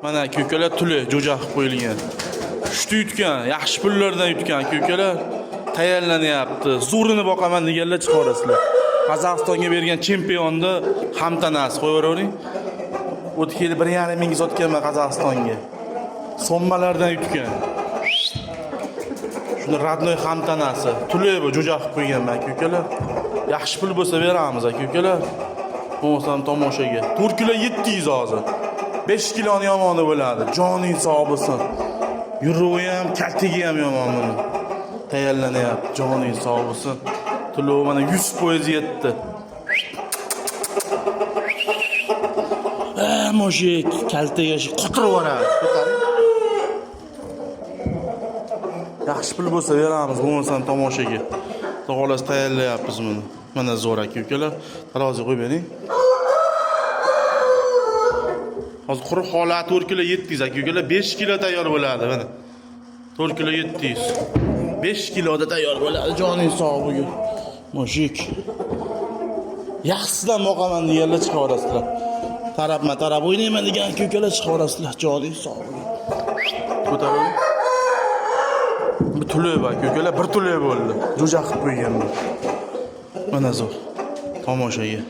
Mana aka-ukalar tuli jo'ja qilib qo'yilgan. Pushti yutgan, yaxshi pullardan yutgan aka-ukalar tayyorlanyapti. Zo'rini boqaman deganlar chiqaverasizlar. Qozog'istonga bergan chempionni hamtanasi qo'yavering. O'tgan yili 1,5 mingga sotganman Qozog'istonga. So'mmalardan yutgan. Shuni родной hamtanasi. Tuli bu jo'ja qilib qo'yganman aka-ukalar. Yaxshi pul bo'lsa beramiz aka-ukalar. Bo'lmasam tomoshaga. 4 kilo 700 hozir. 5 kiloni yomoni bo'ladi. Joning sog' bo'lsin. Yurug'i ham, kaltagi ham yomon buni. Tayyorlanyapti. Joning sog' bo'lsin. To'lovi mana 100% yetdi. Мужик, kaltaga qotirib yuboradi. Ko'taring. Yaxshi pul bo'lsa beramiz, bo'lmasam tomoshaga. Xudo xohlasa tayyorlayapmiz buni. Mana zo'r aka-ukalar. Taroziga qo'yib bering. Hozir quruq holat 4 kilo 700 aka-ukalar, 5 kilo tayyor bo'ladi mana. 4 kilo 700. 5 kiloda tayyor bo'ladi, joning sog' bugun. Мужик. Yaxshisidan boqaman deganlar chiqaverasizlar. Tarafma taraf o'ynayman degan aka-ukalar chiqaverasizlar, joning sog' bugun. Ko'taring. Bu tuli aka-ukalar, bir tuli bo'ldi. Jo'ja qilib qo'yganman. Mana zo'r. Tomoshaga.